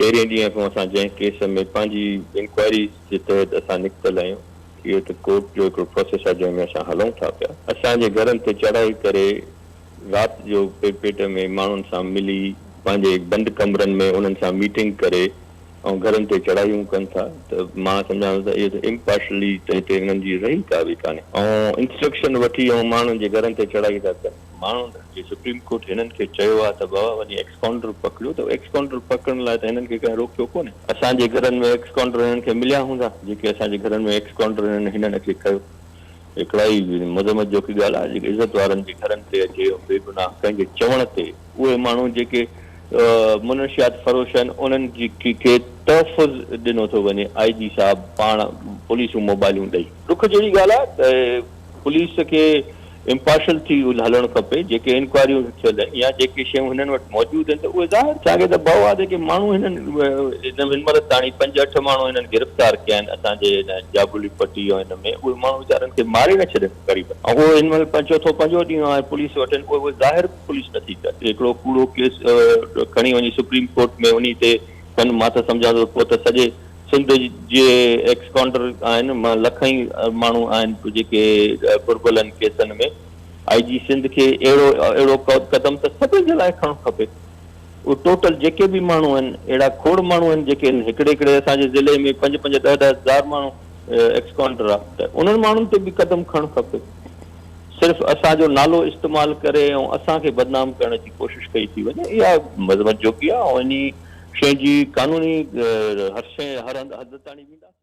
پهرين ڏينهن کان اسان جنهن ڪيس ۾ پنهنجي انڪوائري جي تحت اسان نڪتل آهيون، اهو ته ڪورٽ جو هڪڙو پروسيس آهي جنهن ۾ اسان هلون ٿا پيا. اسان جي گهرن تي چڙهائي ڪري رات جو پيٽ ۾ ماڻهن سان ملي پنهنجي بند ڪمرن ۾ انهن سان ميٽنگ ڪري ۽ گهرن تي چڙهايون ڪن ٿا ته مان سمجهان ٿو ته اهو ته امپارشلي ته هتي انهن جي رهي ڪا به ڪانهي ۽ انسٽرڪشن وٺي ۽ ماڻهن جي گهرن تي چڙهائي ٿا ڪن. ماڻهن جي سپريم ڪورٽ هنن کي چيو آهي ته بابا وڃي ايڪسڪائونڊر پڪڙيو ته ايڪسڪائونڊر پڪڙڻ لاء ته هنن کي ڪنهن روڪيو ڪونهي. اسان جي گهرن ۾ ايڪسڪائونڊر هنن کي مليا هوندا جيڪي اسان جي گهرن ۾ ايڪسڪائونڊر هنن هنن اچي ڪيو. هڪڙا ئي مذمت جوڳي ڳالهه آهي جيڪي عزت وارن جي گهرن تي اچي ۽ بيگناهه ڪنهن جي چوڻ تي اهي ماڻهو جيڪي منشيات فروش آهن انهن جي کي تحفظ ڏنو ٿو وڃي آء جي صاحب پاڻ پوليسون موبائلون ڏئي. ڏک جهڙي ڳالهه آهي ته پوليس کي امپارشل ٿي هلڻ کپي، جيڪي انڪوائريون ٿيل آهن يا جيڪي شيون هنن وٽ موجود آهن ته اهي ظاهر. اسان کي ته ڀؤ آهي جيڪي ماڻهو هنن هن مهل تاڻي پنج اٺ ماڻهو هنن گرفتار ڪيا آهن اسان جي هن جابلي پٽي ۽ هن ۾ اهي ماڻهو ويچارن کي ماري نه ڇڏين غريبن ۽ اهو هن مهل چوٿون پنجون ڏينهن آهي پوليس وٽ آهن اهي ظاهر به پوليس نٿي ڪري. هڪڙو ڪوڙو ڪيس کڻي وڃي سپريم ڪورٽ ۾ انهي تي ڪن مان ته سمجهان ٿو پوء ته سڄي سنڌ جي ايڪسڪائونٽر آهن مان لکين ماڻهو آهن جيڪي گهربل آهن ڪيسن ۾ آئي جي سنڌ کي اهڙو اهڙو قدم ته سڀني جي لاء کڻڻ کپي اهي ٽوٽل جيڪي به ماڻهو آهن اهڙا کوڙ ماڻهو آهن جيڪي هڪڙي هڪڙي اسان جي ضلعي ۾ پنج پنج ڏهه ڏهه هزار ماڻهو ايڪسڪائونٽر آ ته انهن ماڻهن تي به قدم کڻڻ کپي صرف اسان جو نالو استعمال ڪري ۽ اسان کي بدنام ڪرڻ جي ڪوشش ڪئي ٿي وڃي اها مذمت جوڳي آ ۽ انهي شيء جي قانوني هر شيء هر هنڌ حد تاڻي وينداسين.